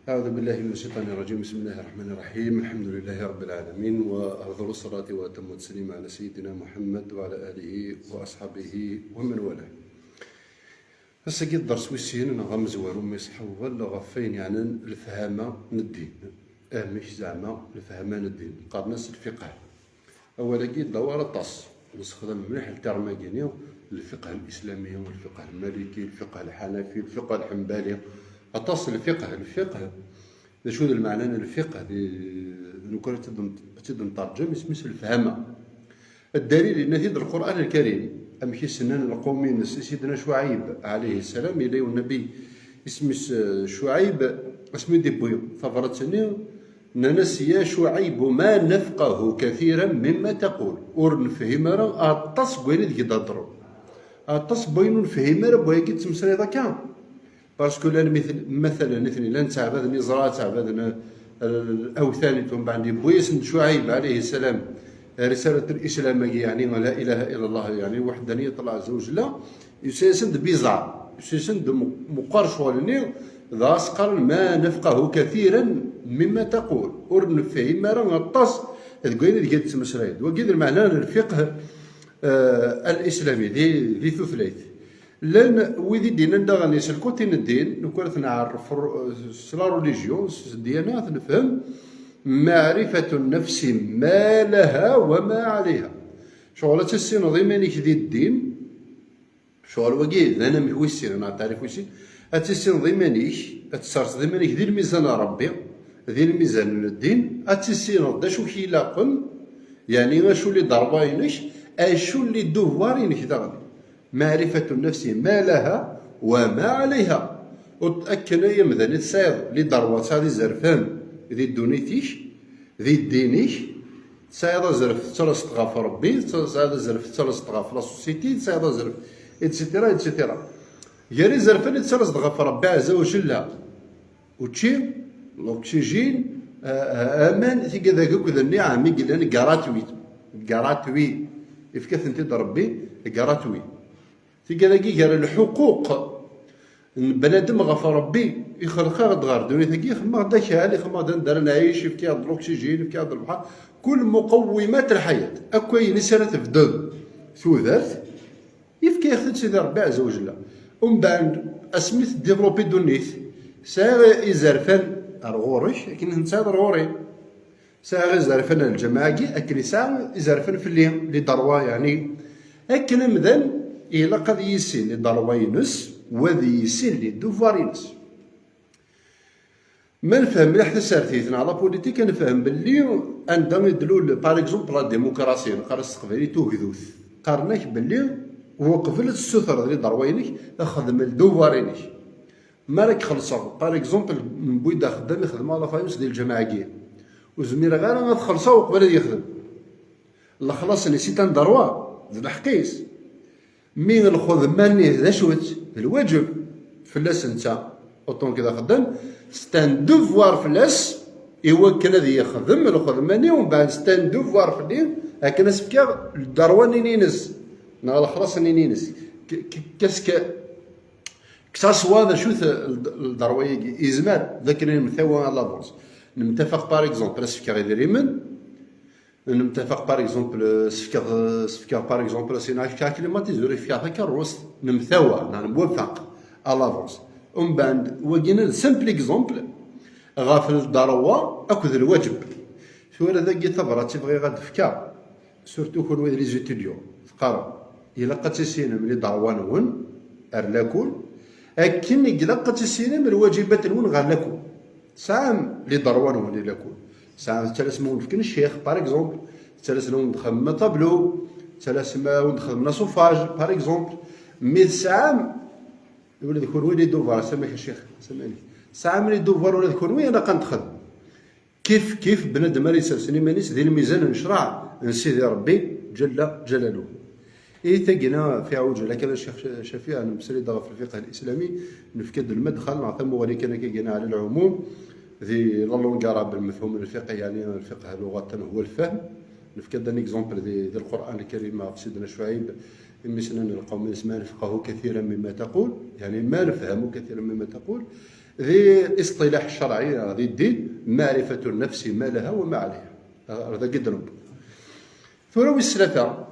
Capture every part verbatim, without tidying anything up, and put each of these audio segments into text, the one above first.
أعوذ بالله من الشيطان الرجيم. بسم الله الرحمن الرحيم. الحمد لله رب العالمين، وأفضل الصلاة وأتم التسليم على سيدنا محمد وعلى آله وأصحابه ومن والاه. Ass-agi dders wis sin neɣ amezwaru, ma iṣeḥḥa uɣal, ɣef wayen yeɛnan lefhama n ddin. Amek zeɛma lefhama n ddin? Qqaren-as lfiqh. Awal-agi yeddawar aṭas, nessexdam mliḥ lterm-agi-nni, lfiqh l-islami, lfiqh lmaliki, lfiqh lḥanafi, lfiqh lḥembali. Aṭas lfiqh, lfiqh. D acu d lmeɛna n lfiqh? Di, lukan ad tt-id-, ad tt-id-nterǧem, isem-is lefhama. Ddalil, yenna-t-id Lqur'an Lkarim, amek i ssnen lqawm-ines i Sidna Cuɛib, ɛalayhi ssalam, yella yiwen nnabi, isem-is, eh, Cuɛib, asmi d-iwwi tabrat-nni, nnan-as: "Ya Cuɛib, ma nafqahu kathiran mimma taqul." Ur nefhim ara aṭas n wayen i deg d-heddreḍ. Aṭas n wayen ur nefhim ara n wayagi d-tettmeslayeḍ akka. Parce que llan mit-, matalen, nitni llan ttɛabaden iẓra, ttɛabaden, eh, awtan, i tumbeɛd yewwi-yasen-d Cuɛib, ɛalayhi ssalam, risalat l-Islam-agi, yeɛni la ilaha illa Allah, yeɛni wahdaniyat Allah azza wa jalla, yusa-yasen-d bizaɛ, yusa-yasen-d mu-, meqqar ccɣel-nni, dɣa s-qqaren: "Ma nafqahu kathiran mimma taqul." Ur nefhim ara aṭas deg wayen i deg d-tettmeslayeḍ. Wagi d lmeɛna n lfiqh, eh, al-islami, di, di tutlayt. Llan wid i d-yennan daɣen s lkuti n ddin, lukan ad t-nɛerref r-, s la religion, s ddyana, ad t-nefhem: "Maɛrifatu nnefsi ma laha wa ma ɛalayha." Ccɣel ad tissineḍ iman-ik di ddin, ccɣel wagi d anamek wis sin, neɣ tarif wis sin, ad tissineḍ iman-ik, ad tesserseḍ iman-ik di lmizan n Ṛebbi, di lmizan n ddin, ad tissineḍ d acu k-ilaqen, yeɛni acu les droits-inek, acu les devoirs-inek daɣen. Maɛrifatu nnefsi ma laha wa ma ɛalayha. Ur t-, akken ay amdan i tesɛiḍ les droits, tesɛiḍ izerfan di ddunit-ik, di ddin-ik, tesɛiḍ azref tettalaseḍ ɣef Ṛebbi, tesɛiḍ azref tettalaseḍ ɣef la société, tesɛiḍ azref, et cetera, et cetera. Gar izerfan i tettalaseḍ ɣef Ṛebbi ɛezza wa jella, učči, l'oxygène, a-, a-, aman, tigad-agi akk d nniɛam i yellan gratuit. Gratuit. Ifka-tent-id Ṛebbi gratuit. Tigad-agi gar lḥuquq n bnadem ɣef Ṛebbi, ixleq-aɣ-d ɣer ddunit-agi, ixemmeɣ-d akal, ixemmeɣ-d anda ara nɛic, ifka-aɣ-d l'oxygène, ifka-aɣ-d lebḥer, kul muqawwimat lḥayat, akk ayen i s ara tebded tudert, yefka-yaɣ-t-id Sidi Ṛebbi ɛezza wa jella. Umbeɛd, asmi teddiḍlupi ddunit, sɛiɣ izerfan ar ɣur-k, akken i ten-tesɛiḍ ar ɣur-i. Sɛiɣ izerfan n lǧameɛ-agi, akken yesɛa izerfan fell-i, les droits, yeɛni. Akken amdan, ilaq ad yissin les droits-ines, u ad yissin les devoirs-ines. Ma nefhem mliḥ tasertit neɣ la politique, ad nefhem belli anda i d-tlul, par exemple, la démocratie, neqqar-as s teqbaylit tugdut. Qqaren-ak belli uqbel ad tessutreḍ les droits-inek, xdem les devoirs-inek. Mi ara k-xellṣeɣ, par exemple, newwi-d axeddam ixdem à la faïence di lǧameɛ-agi, ur zmireɣ ara ad xellṣeɣ uqbel ad yexdem. Lexlaṣ-nni, c'est un droit, d lḥeqq-is. Mi lxedma-nni d acu-tt? D lwaǧeb fell-as netta, autant que d axeddam, c'est un devoir fell-as i wakken ad yexdem lxedma-nni, umbeɛd c'est un devoir fell-i akken ad s-fkeɣ ldarwa-nni-ines, neɣ lexlaṣ-nni-ines. K-, k-, qu'est-ce que, que ça soit d acu-t l-, ldarwa-agi, yezmer d akken nemtawa à l'avance. Nemtafaq, par exemple, ad s-fkeɣ idrimen, nemtafaq, par exemple, s-fkeɣ, s-fkeɣ, par exemple, ad s-iniɣ ad k-fkeɣ climatiseur, ad k-fkeɣ takerrust, nemtawa, neɣ nemwafaq à l'avance. Umbeɛd, wagi d simple exemple ɣef ldarwa akked lwaǧeb. Tura dagi tabrat i bɣiɣ ad d-fkeɣ, surtout kunwi d les étudiants, teqqarem, ilaq ad tissinem les droits-nwen ar lakul, akken i ilaq ad tissinem lwaǧibat-nwen ɣer lakul. Tesɛam les droits-nwen i lakul. Tesɛam, tettalasem a wen-fken ccix, par exemple. Tettalasem a wen-d-xedmen tableau. Tettalasem a wen-d-xedmen aṣuffage, par exemple. Mi tesɛam, ula d kunwi les devoirs, sami-k a ccix, sami-k. Tesɛam les devoirs ula d kunwi, ilaq ad n-txedmem. Kif kif bnadem ara isersen iman-is di lmizan n ccreɛ n Sidi Ṛebbi ǧalla ǧalaluh. I tagina fi ɛuǧal akka, a Ccix Cafiɛ, nemmeslay-d ɣef lfiqh al-islami, nefka-d lmadxal neɣ tamuɣli kan akka gina ɛla lɛumum, di la langue arabe, lmefhum n lfiqh, yeɛni lfiqh luɣatan huwa lfahm. Nefka-d un exemple di, di Lqur'an Lkarim ɣef Sidna Cuɛib, imi s-nnan lqawm-ines: "Ma nafqahu kathiran mimma taqul", yeɛni ma nefhamu kathiran mimma taqul. Di iṣṭilaḥ ccerɛi, di ddin, maɛrifatu nnefsi ma laha wa ma ɛliha. Ar dagi d-newweḍ. Tura wis tlata,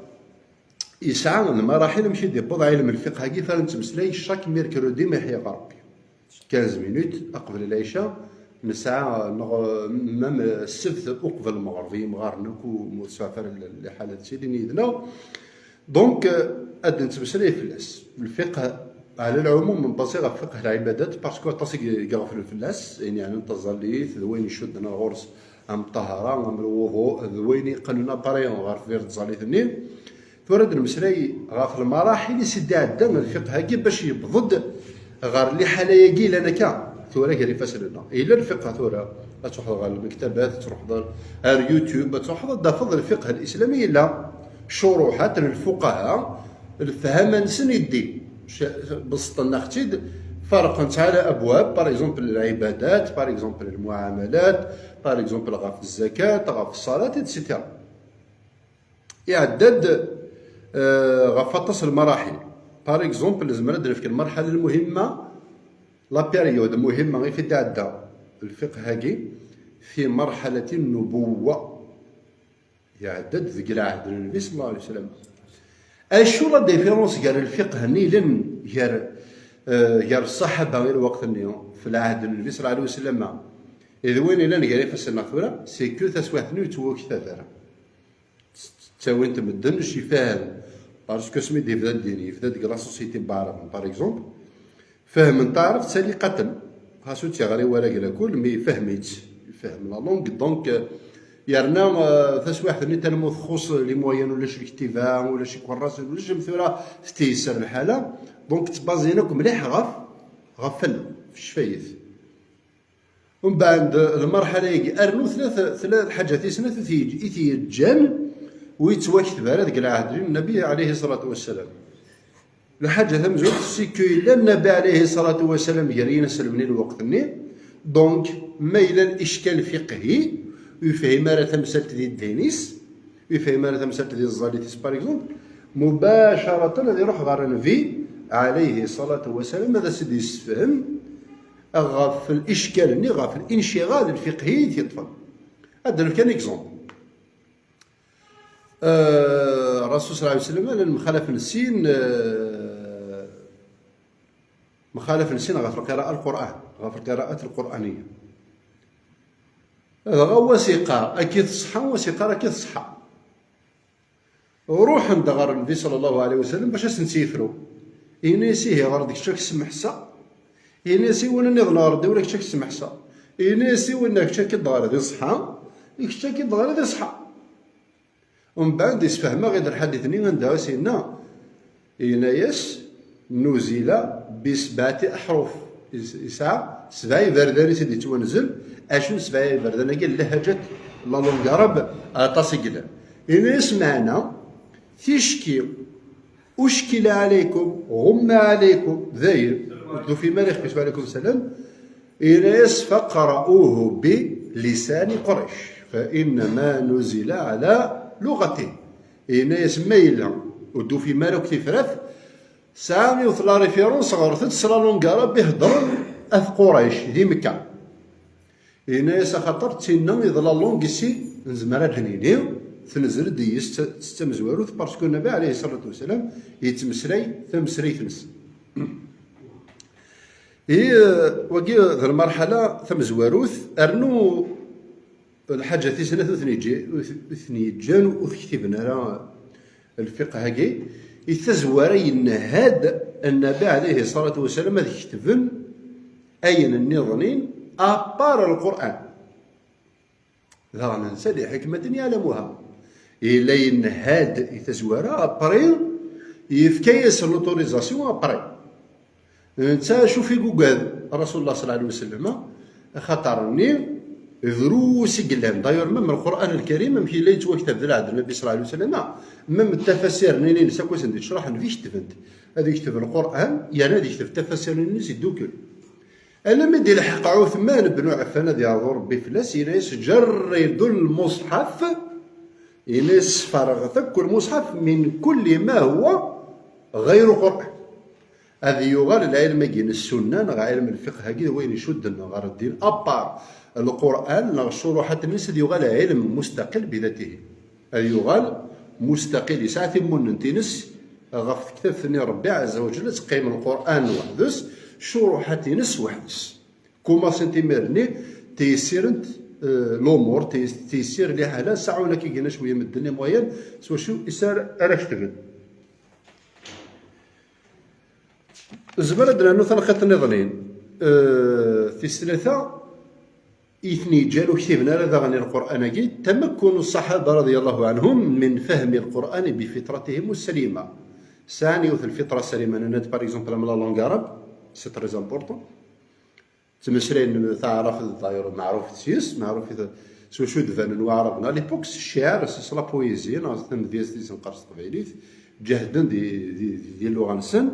yesɛa lmaraḥil amek i d-yewweḍ ɛilem lfiqh-agi, f ara nettmeslay chaque mercredi ma yeḥya Rebbi. Quinze minutes aqbel lɛica, nesɛa, neɣ, même ssebt uqbel lmeɣreb, i yimɣaren akk, ur tesɛuf ara liḥala ad ttilin yid-neɣ. Donc, euh, ad nettmeslay fell-as. Lfiqh, ɛla lɛumum, nbasi ɣef fiqh lɛibadat, parce que aṭas i iɣeflen fell-as, ayen yeɛnan taẓallit, d wayen icudden ar ɣur-s, am ṭṭahara, am lwuḍu, d wayen yeqqnen appareil ɣer tbir tẓallit-nni. Tura ad nmeslay ɣef lmaraḥil i s-id-iɛedda lfiqh-agi bac yewweḍ-d ɣer liḥala-agi yellan akka tura gar ifassen-nneɣ. Yella lfiqh tura, ad truḥeḍ ɣer lmektabat, ad truḥeḍ ar YouTube, ad truḥeḍ ad d-tafeḍ lfiqh lislami yella curuḥat n lfuqaha, lefhama-nsen i ddin. Sh-, beṣṭen-aɣ-tt-id, ferqen-tt ɛla abwab, par exemple lɛibadat, par exemple lmuɛamalat, par exemple ɣef zzakat, ɣef ṣṣalat, et cetera. Iɛedda-d, euh, ɣef waṭas n lmaraḥil. Par exemple, nezmer ad d-nefk lmerḥala lmuhimma, la période muhimma i fi d-iɛedda lfiqh-agi, fi merḥalati nnubuwwa. Iɛedda-d deg lɛehd n Nnbi sallallahu alayhi wa sallam. Acu la différence gar lfiqh-nni yellan gar, euh, gar ṣṣaḥaba i lweqt-nni, fi lɛehd n Nnbi sallallahu alayhi wa sallam, d wayen yellan gar ifassen-nneɣ tura, c'est que taswiɛt-nni ur yettwaktab ara. Ttawin-t medden cifahen, parce que asmi d-yebda ddin, yebda deg la société n Baɛraben, par exemple, fehmen taɛrabt saliqaten, xas ur tt-yeɣri wara deg lakul, mais ifhem-itt, ifhem la langue, donc, euh, yerna, euh, taswiɛt-nni talmut txuṣ les moyens, ulac lektiba, ulac ikerrasen, ulac am tura tettiyesser lḥala, donc ttbaẓin akk mliḥ ɣef, ɣef fell, f ccfayet. Umbeɛd lmerḥala-agi, rnu tella, tella lḥaǧa tis snat i t-yeǧ-, i t-yeǧǧan ur yettwakteb ara deg lɛehd n Nnbi alayhi ṣṣalatu wassalam. Lḥaǧa tamezwarut, c'est que yella Nnbi alayhi ṣṣalatu wassalam gar yinaselmen i lweqt-nni, donc ma yella icekcal fiqhi, ur yefhim ara tamsalt di ddin-is, ur yefhim ara tamsalt di tẓallit-is, par exemple, mubacaratan ad iruḥ ɣer Nnbi alayhi ṣṣalatu wassalam ad as-d-yessefhem ɣef licekcal-nni, ɣef linciɣal lfiqhi i t-yeṭṭfen. Ad d-nefk kan exemple. Euh, Rasul sallallahu alayhi wa sallam, llan mxalafen sin, euh, mxalafen sin ɣef lqira'a n Lqur'an, ɣef lqira'at lqur'aniyya. Dɣa wa s-iqqar, akka i tṣeḥḥa, wa s-iqqar, akka i tṣeḥḥa. Ruḥen-d ɣer Nnbi sallallahu alayhi wa sallam bac ad sen-tt-yefru. Ini-as, ihi ɣer d kečč ad k-smeḥseɣ. Ini-as i win nniḍen ɣer d ula kečč ad k-smeḥseɣ. Ini-as i winna kečč ad k-id-ɣer di ṣṣeḥḥa, i kečč ad k-id-ɣer di ṣṣeḥḥa. Umbeɛd isfehmeɣ-id lḥadit-nni anda i s-yenna, yenna-yas, nuzila bi sebɛati aḥruf. Is-, isɛa sebɛa iberdan i s-id-yettwanzel. Acu n sebɛa iberdan-agi? Lahaǧat, la langue arabe, aṭas i yellan. Yenna-yas meɛna, ticki, uckila alaykum, ɣumma alaykum, dayen, ur d-tufim ara ixef-is, wa alaykum salam. Yenna-yas, faqra'uhu bi lisani Qurayc, fa innama nuzila ala lugatihim. Yenna-yas, ma yella ur d-tufim ara akk tifrat, sɛan yiwet la référence, ɣret-tt s la langue arabe i heddren at Qurayc di Mekka. Yenna-yas, axaṭer d tinna i d la langue i s-i nezmer ad d-nini, tenzel-d yes-s s tamezwarut, parce que Nnbi alayhi ṣṣalatu wassalam yettmeslay tameslayt-nsen. I, eh, wagi d lmerḥala tamezwarut, rnu lḥaǧa tis snat ur ten-yeǧǧi-, ur t-, ur ten-yeǧǧan ur t-ktiben ara lfiqh-agi, i tazwara yenha-d Nnbi alayhi ṣṣalatu wassalam ad ketben ayen nniḍnin à part Lqur'an. Daɣen nsa liḥikmatin ya'lamuha. Yella yenha-d i tazwara, après yefka-yas l'autorisation, après. Netta acu i yugad Rasulullah sallallahu alayhi wa sallam, axaṭer-nni drus i yellan. D'ailleurs, même Lqur'an Lkarim, amek yella yettwaktab d lɛehd n Nnbi sallallahu alayhi wa sallam, même tafasir-nni-ines akk i sen-d-yettruḥen, d ketben-t. Ad yekteb Lqur'an, yerna ad yekteb tafasir-nni-ines yeddukel. Alammi d-ilḥeq Ɛuthman ben Ɛeffan, ad yeɛḍu Rebbi fell-as, yenna-yas, جرد المصحف, yenna-yas, sferɣet akk lmuṣḥaf من كل ما هو غير قرآن. Ad yuɣal lɛilm-agi n ssunna neɣ ɛilm lfiqh-agi d wayen icudden ɣer ddin, à part Lqur'an neɣ ccuruḥat-nnes, ad yuɣal ɛilm mustaqil bidatihi. Ad yuɣal mustaqil, yesɛa timunent-ines ɣef tektabt-nni n Ṛebbi ɛezza wa jell, ad teqqim Lqur'an weḥd-s, ccuruḥat-ines weḥd-s. Kumaṣint imir-nni teyessirent, eh, lumuṛ, teyes-, teyessir liḥala, seɛɛun akka gina cwiya medden i moyen s wacu i s ara, ara ketben. Nezmer ad d-nernu tanqiḍt nniḍen, eh, tis tlata, i ten-yeǧǧan ur ktiben ara daɣen i Lqur'an-agi, تمكن الصحابة رضي الله عنهم من فهم القرآن بفطرتهم السليمة. Sɛan yiwet lfitra salima, nenna-d, par exemple, am la langue arabe, c'est très important. Ttmeslayen taɛrabt, d'ailleurs, meɛrufet s yes, meɛrufet s wacu d-banen waɛraben. À l'époque, s cciɛer, s, s la poésie, neɣ s tamedyazt i s-neqqar s teqbaylit, ǧehden di, di, di, di lluɣa-nsen.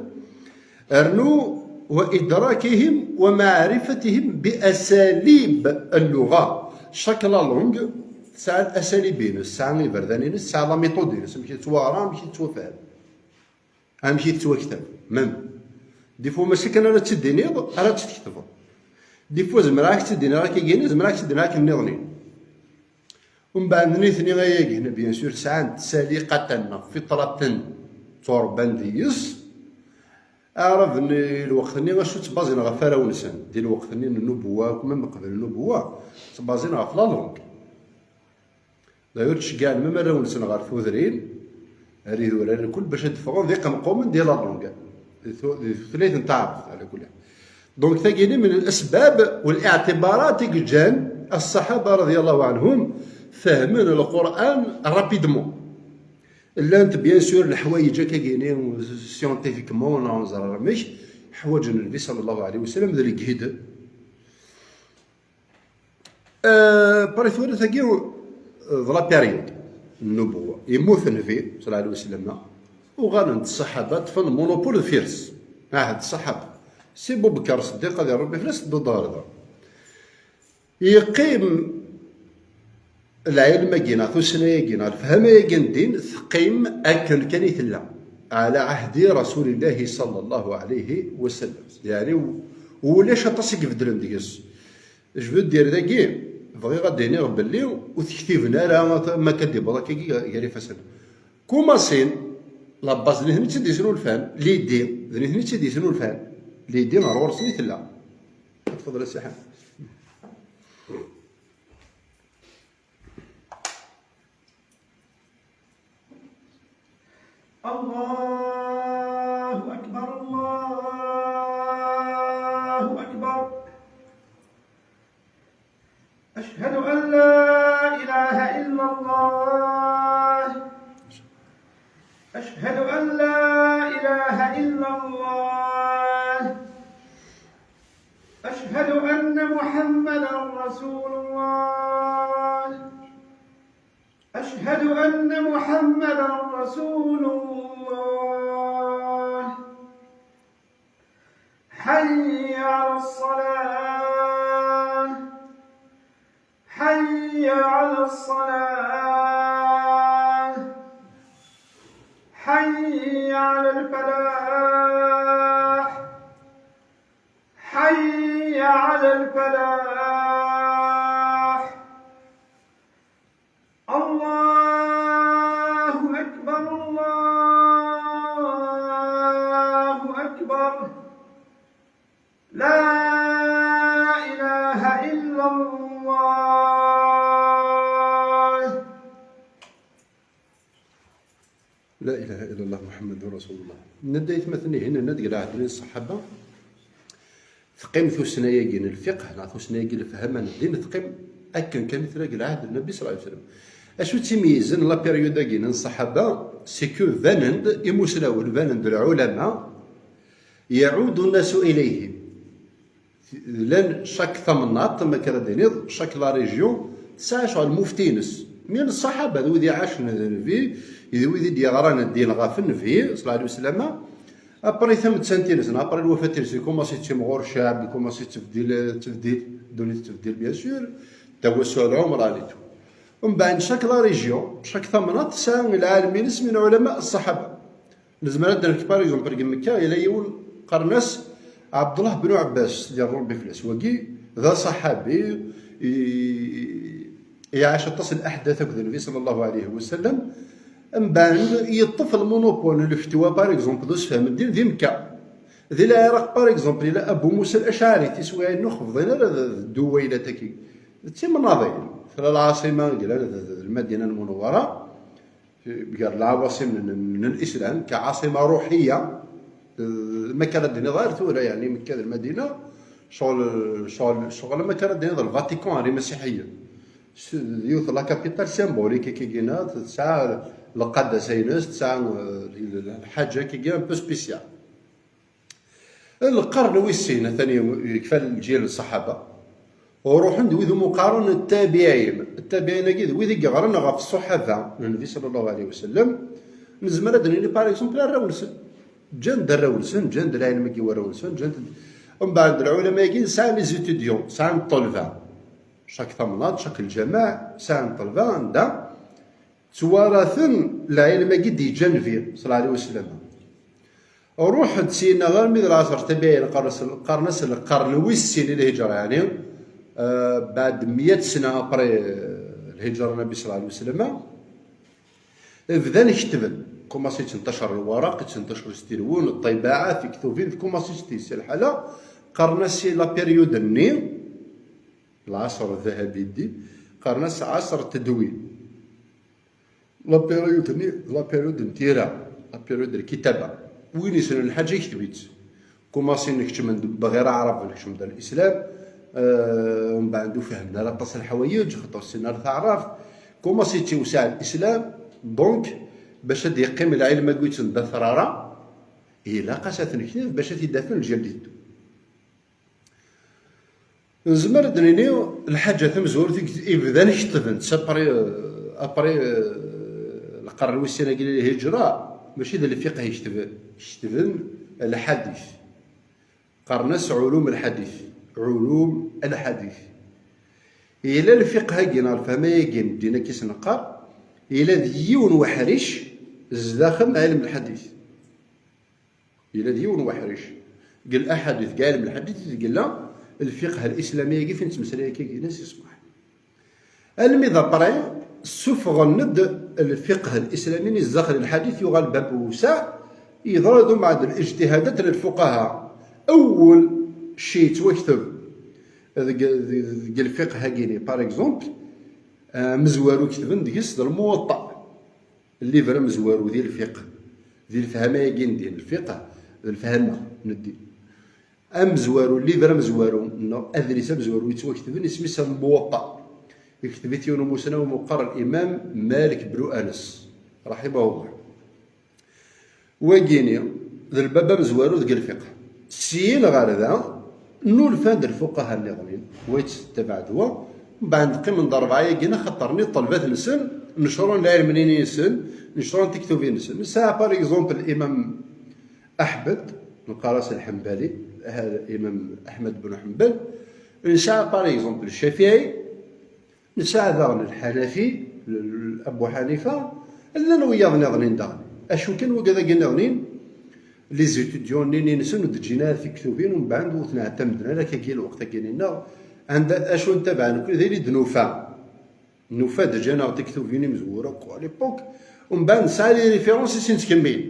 Rnu, وإدراكهم ومعرفتهم بأساليب اللغة. Chaque la langue tesɛa asalib-ines, tesɛa iberdan-ines, tesɛa la méthode-ines, amek i tettwaɣra, amek i tettwafham. Amek i tettwaktab? Même. Des fois, mačči kan ara tt-id-tiniḍ, ara tt-tketbeḍ. Des fois, zemreɣ ad k-tt-id-iniɣ akka gini, zemreɣ ad k-tt-id-iniɣ akken nniḍen. Umbeɛd, nitni ayagi, bien sûr, sɛan saliqatan neɣ fiṭraten tturebban deg-s. Aɛraben n lweqt-nni, acu ttbaẓin ɣef warraw-nsen? Di lweqt-nni n nnubuwa, akk même qbel nnubuwa, ttbaẓin ɣef la langue. D'ailleurs, ttceggiɛen même arraw-nsen ɣer tudrin, ar idurar, kul bac ad d-ffɣen d iqemqumen di la langue, di tu-, di tutlayt n taɛrabt, ɛla kulli ḥal. Donc, tagini min al-asbab wal-i'tibarat i yeǧǧan as-ṣaḥaba radiyallahu anhum fehmen Lqur'an rapidement. Llant, bien sûr, leḥwayeǧ akkagini scientifiquement, neɣ neẓra amek, ḥwaǧen Nnbi sallallahu alayhi wa sallam d lgid. Euh, après tura tagi, euh, d la période n nnubuwa. Yemmut Nnbi, sallallahu alayhi wa sallam, uɣalen-d ṣṣaḥaba, ṭṭfen monopole deffir-s. Ahd ṣṣaḥaba. Si Bubekar Ṣeddiq, ad iṛebbi fell-as, tedduḍ ɣer da. Yeqqim lɛilm-agi, neɣ tussna-agi, neɣ lefhama-agi n ddin, teqqim akken kan i tella. Ɛla ɛehdi Rasulillahi sallallahu alayhi wa sallam. Yeɛni, u-, ulac aṭas i ibeddlen deg-s. Je veux dire dagi, bɣiɣ ad d-iniɣ belli ur t-ktiben ara ma akka d-iwweḍ akkagi gar ifassen. Kumaṣin, la base d nitni i tt-id-yesnulfan, l'idée d nitni i tt-id-yesnulfan, l'idée ɣer ɣur-sen i tella. Tfeḍl a Si Ḥmed. الله أكبر، الله أكبر. أشهد أن لا إله إلا الله. أشهد أن لا إله إلا الله. أشهد أن محمدا رسول الله. أشهد أن محمدا رسول الله. حي على الصلاة. حي على الصلاة. حي على الفلاح. حي على الفلاح. الله أكبر، الله أكبر. لا إله إلا الله. La ilaha illallah Muḥemmadun Rasulullah. Nenna-d aytmaten-ihin, nenna-d deg lɛehd n ṣṣaḥaba, teqqim tussna-agi n lfiqh, neɣ tussna-agi n lefhama n ddin, teqqim akken kan i tella deg lɛehd n Nnbi sallallahu alayhi wa sallam. Acu tt-imeyyzen la période-agi n ṣṣaḥaba, c'est que banen-d imusnawen, banen-d lɛulama, يعود الناس إليهم. Llan chaque tamnaḍt, ma akka ara d-tiniḍ, chaque la région, tesɛa ccɣel mufti-ines. Mi n ṣṣaḥaba d wid iɛacen d Nnbi, d wid i d-yeɣran ddin ɣef Nnbi, sallallahu alayhi wa sallam, après tamettant-ines, neɣ après lwafat-ines, ikumaṣi yettimɣur ccɛeb, ikumaṣi yettbeddil, tettbeddil, ddunit tettbeddil, bien sûr, tawassu lɛumran et tout. Mbeɛd, chaque la région, chaque tamnaḍt, tesɛa lɛalem-ines min ulama ṣṣaḥaba. Nezmer ad d-nefk, par exemple, deg Mekka, yella yiwen Qqaren-as Ɛebdullah ben Ɛebbas, di Ṛebbi fell-as. Wagi d aṣaḥabi, i- iɛac aṭas n aḥdath akked Nnbi ṣalla Llahu ɛalayhi wa sallam. Mbeɛd, yeṭṭef lmunupul n lfetwa, par exemple, d usefhem n ddin di Mekka. Di Lɛiraq, par exemple, yella Abu Musa al-Acɛari, tiswiɛin ur xebḍin ara d, d ddwaylat-agi. D timnaḍin. Tella lɛaṣima i yellan d, d, d Lmadina Lmunawwara. Gar lɛawaṣim n, n, n Lislam, kɛaṣima ruḥiya, eh, ma kan ad d-tiniḍ ar tura, yeɛni Mekka d Lmadina, ccɣel, ccɣel, ccɣel ma kan ad d-tiniḍ Lvatikan ar imasiḥiyen. S-, d yiwet la capitale symbolique, akkagina, tesɛa lqadasa-ines, tesɛa, eh, lḥaǧa, akkagina, un peu spécial. Lqern wis sin, atan yekfa lǧil n ṣṣaḥaba. Ruḥen-d wid umi qqaren ttabiɛin. Ttabiɛin-agi d wid i yeɣran ɣef ṣṣaḥaba n Nnbi ṣalla Llahu ɛalayhi wa sallam. Nezmer ad d-nini, par exemple, arraw-nsen. Ǧǧan-d arraw-nsen, ǧǧan-d lɛilm-agi i warraw-nsen, ǧǧan-d. Mbeɛd, lɛulama-agi sɛan les étudiants, sɛan ṭṭelba. Cak tamnaḍt, cak lǧameɛ, sɛan ṭṭelba anda ttwaraten lɛilm-agi d-yeǧǧa Nnbi ṣalla Llahu ɛalayhi wa sallam. Ruḥ-d syin armi d lɛasr tabiɛin, qqaren-as, qqaren-as lqern wis sin i lhijra, yeɛni, eh, beɛd meyya sna après, eh, lhijra n Nnbi ṣalla Llahu ɛalayhi wa sallam. Bdan ketben. Kumaṣi yettentacer lwaraq, yettentacer s tilwun, ṭṭibaɛa, tiktubin, kumaṣi s tis lḥala. Qqaren-as si la période-nni, lɛasr dahabi-nni, qqaren-as ɛasr tedwin. La période-nni, la période n tira, la période n lkitaba. Win yessnen lḥaǧa yekteb-itt. Kumaṣi nekcem-d bɣir aɛrab, nekcem-d ar lislam, eh, mbeɛd ur fehmen ara aṭas n lḥawayeǧ, xaṭer ur ssinen ara taɛrabt. Kumaṣi yettiwseɛ lislam, donc, bac ad d-yeqqim lɛilm-agi ur yettndater ara, ilaq-as ad t-nekteb bac ad t-id-afen lǧil d-iteddu. Nezmer ad d-nini lḥaǧa tamezwarut i ibdan ketben-tt après, après, eh, lqern wis sin-agi n lhijra, mačči d lfiqh i ketben, ketben lḥadit. Qqaren-as ɛulum lḥadit, ɛulum lḥadit. Yella lfiqh-agi neɣ lefhama-agi n ddin akka i s-neqqar, yella d yiwen weḥric zdaxel n ɛilm lḥadit. Yella d yiwen weḥric. Deg laḥadit, deg ɛilm lḥadit, deg yella lfiqh lislami-agi, fin nettmeslay akka, gina si ṣṣbeḥ. Almi d après, ssufɣen-d lfiqh lislami-nni zdaxel lḥadit, yuɣal bab wewseɛ, yeḍra-d umɛad lijtihadat n lfuqaha. Awwel cci yettwakteb deg, deg, deg lfiqh-agi-ni, par exemple, amezwaru ketben deg-s d Lmuwaṭṭa. Lliver amezwaru di lfiqh, di lefhama-agi n ddin, lfiqh d lefhama n ddin. Amezwaru, lliver amezwaru, neɣ adlis amezwaru yettwaketben, isem-is Lmuwaṭṭa. Yekteb-it yiwen umusnaw meqqer, Limam Malik bnu Anas, raḥimahullah. Wagini d lbab amezwaru deg lfiqh. Syin ɣer da, nnulfan-d lfuqaha nniḍen, wa yettabaɛ-d wa, mbeɛd qqimen-d rebɛa-yagi, axaṭer-nni ṭṭelbat-nsen necren lɛilm-nni-nsen, necren tiktubin-nsen. Nesɛa, par exemple, Imam Aḥmed, neqqar-as Lḥembali, ah, Imam Aḥmed ben Ḥembal. Nesɛa, par exemple, Ccafiɛi, nesɛa daɣen Lḥanafi, l-, l-, Abu Ḥanifa, llan wiyaḍ nniḍen daɣen. Acu kan, wigad-agi nniḍen, les étudiants-nni-nsen ur d-ǧǧin ara tiktubin, umbeɛd ur ten-ɛettmden ara akkagi lweqt-agi-nneɣ. Anda, acu ntabaɛ nekni, d ayen i d-nufa. Nufa-d ǧǧan-aɣ tiktubin imezwura akk à l'époque. Umbeɛd nesɛa les références i s-nettkemmil.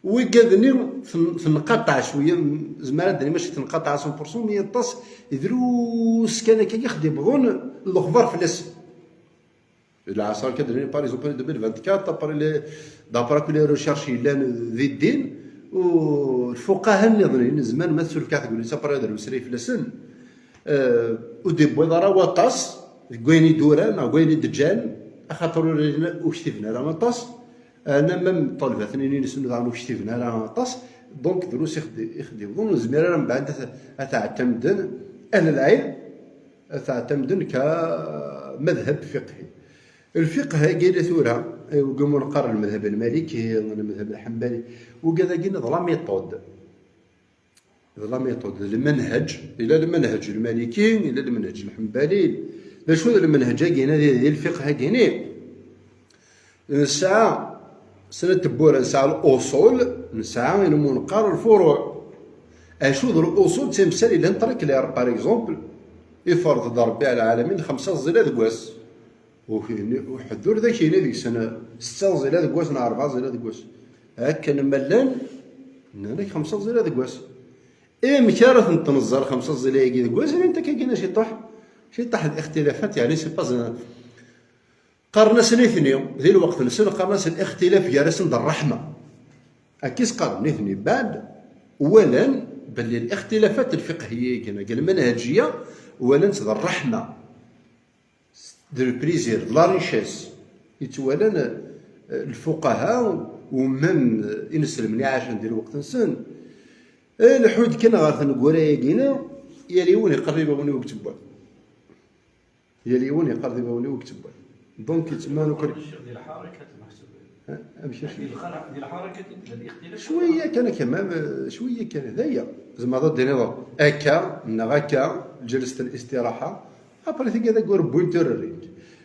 Wigad-nni ten-, tenqaṭeɛ cwiya, m-, zemmer ad d-nini mačči tenqaṭeɛ cent pour cent, mais aṭas drus kan akka i ɣ-d-iwwḍen lexbar fell-asen. Lɛasr kan d-nini, par exemple, deux mille vingt-quatre, d'après les, d'après akk les recherches yellan di ddin, u lfuqaha nniḍen, nezmer ma tsuref kan tgullit, après ad d-nemmeslay fell-asen, eh, ur d-iwwiḍ ara waṭas deg wayen i d-uran neɣ deg wayen i d-ǧǧan, axaṭer ur, ur ktiben ara aṭas. Ana même ṭṭalbat-nni-nsen daɣen ur ktiben ara aṭas, donc drus i xed-, i xed-iwḍen, ur nezmir ara mbeɛd ad t-, ad t-ɛettmden ahl lɛilm, ad t-ɛettmden ka madhab fiqhi. Lfiqh-agi tura, eh, wigi umi neqqar lmadhab lmaliki, lmadhab lḥembali, wigad-agi d la méthode. D la méthode, d lmanhaj, ila lmanhaj lmaliki, ila lmanhaj lḥembali. D acu d lmanhaj-agi-ni, di, di lfiqh-agi-ni? Nesɛa snat tewwura, nesɛa luṣul, nesɛa ilmu neqqar lfuruɛ. Acu d l'usul? D timsal yellan très clair. Par exemple, iferḍ-d Ṛebbi ɛla lɛalamin xemsa ẓẓila deg wass. Uḥeddur d akini deg-sen setta ẓẓila deg wass neɣ rebɛa ẓẓila deg wass. Akken ma llan, nnan-ak xemsa ẓẓila deg wass. Amek ara tent-nẓer xemsa ẓẓila-agi deg wass? Rant akka gina ciṭuḥ, ciṭuḥ d ixtilafat, yeɛni c'est pas un, qqaren-as nitni di lweqt-nsen, qqaren-as lixtilaf gar-asen d ṛṛeḥma. Akka i s-qqaren nitni, beɛd walan belli lixtilafat lfiqhiya-agi neɣ lmanhaǧiya walan-tt d ṛṛeḥma, d le plaisir, d la richesse. I ttwalan, eh, lfuqaha u même, eh, ineslmen iɛacen di lweqt-nsen, eh, lḥud kan ɣer tneggura-agi-na, yal yiwen iqerrib awen i ur yettewwal. Yal yiwen iqerrib awen i ur yettewwal. Donc, yettman ukur. Di lḥarakat meḥsub. Eh, amek acu? Di lxara-, di lḥarakat, di lixtilaf. Cwiya kan, kamam, eh, cwiya kan, d aya. Zemreḍ ad d-tiniḍ akka, neɣ akka, ǧelset listiraḥa, après tigi d agur wwin turrint.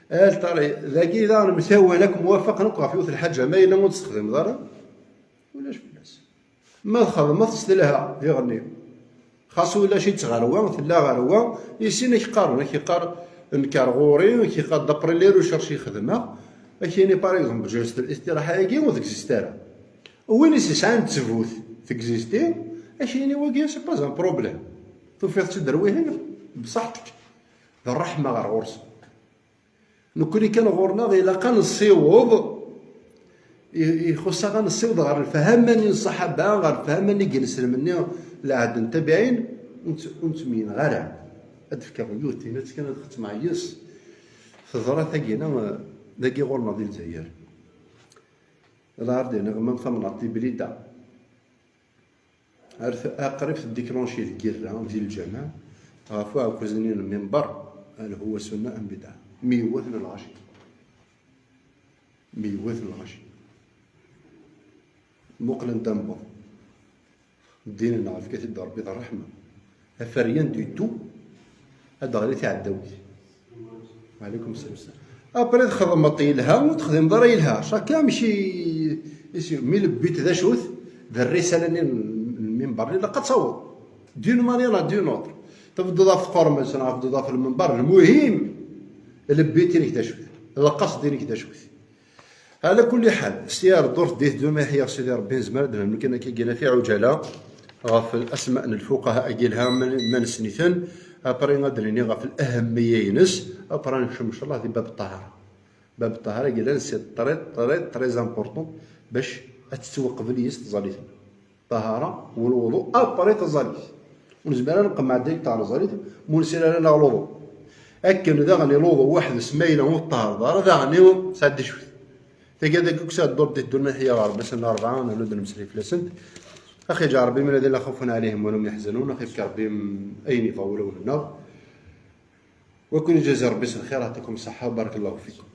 Al tari, dagi daɣen mtawan akk mwafaqen akk ɣef yiwet lḥaǧa, ma yella ur tt-texdimeḍ ara, ulac fell-as. Ma txedmeḍ-tt telha, diɣenni. Xas ulac-itt ɣer wa, tella ɣer wa, i sin ak-qqaren, ak-iqqar, nekk ar ɣur-i, ak-iqqar, d'après les recherches i xedmeɣ, ak-yini, par exemple, ǧelset listiraḥa-agi ur teɣzist ara. Win i s-yesɛan ttbut teɣzisti, ak-yini wagi, c'est pas un problème. Tufiḍ-tt-id ar wihin, bṣaḥ-tek. D ṛṛeḥma ɣer ɣur-sen. Nekkni kan ɣur-neɣ ilaq ad nessiweḍ, i-, ixuṣ-aɣ ad nessiweḍ ɣer lefhama-nni n ṣṣaḥaba, ɣer lefhama-nni n yineslem-nni, lɛehd n tabiɛin, ur tt-, ur tt-myinneɣ ara. Ad d-fkeɣ yiwet, tin-a kan ad xettmeɣ yes. Teḍra tagi-na, dagi ɣur-neɣ di Lezzayer. Ad aɣ-d-iniɣ ma tamnaḍt di Blida. Ar t-, aqrib tdiklanci lgirra di lǧameɛ ɣef uɛekkaz-nni n lmimber, hal huwa sunna am bidɛa. Mi yewwet n lɣaci. Mi yewwet n lɣaci. Muqlen-d ambeḍ. Ddin-nneɣ yefka-t-id Ṛebbi d ṛṛeḥma. Aferyan du tout, ad d-ɣli tiɛeddawit. Wa alaikum salam. Après txedmeḍ yelha, ur texdimeḍ ara yelha. Chacun amek i, i s-, mi le but d acu-t, d rrisala-nni n lmimber-nni ilaq ad taweḍ. D'une manière à d'une autre. Tebduḍ ɣef tqermest, neɣ tebduḍ ɣef lmimber, lmuhim, le but-inek d acu-t, lqasd-inek d acu-t. Ɛla kulli ḥal, s tiɛreḍt ur teddit d umiḥi ɣer Sidi Ṛebbi, nezmer ad d-nernu kan akka gina fi ɛuǧala ɣef asma n lfuqaha-agi yelha ma, ma nessen-iten, après ad d-nini ɣef l'ahammiya-ines, après ad nekcem, ncallah, di bab ṭṭahara. Bab ṭṭahara-agi yellan c'est très, très, très important bac ad tettwaqbel yis tẓallit-nneɣ. Ṭṭahara, u lwuḍu, après taẓallit. Ur nezmir ara ad nqemmeɛ direct ɣer tẓallit, ma ur nesɛi ara neɣ luḍu. Akken daɣen i luḍu weḥd-s ma yella ur ṭṭahareḍ ara, daɣen i sɛeddi cwet. Tagi ad akk sɛeddu ddit ddunit ɣer basen n rebɛa, nella d-nemmeslay fell-asent. Axi yeǧǧa Rebbi min alladhina la khawfun alayhim wa la hum yahzanun, axi yefka Rebbi ayen yebɣa wulawen-nneɣ. Wa kun ijazi Rebbi s lxir, ɛṭikum ṣṣeḥḥa, barakallahu fikum.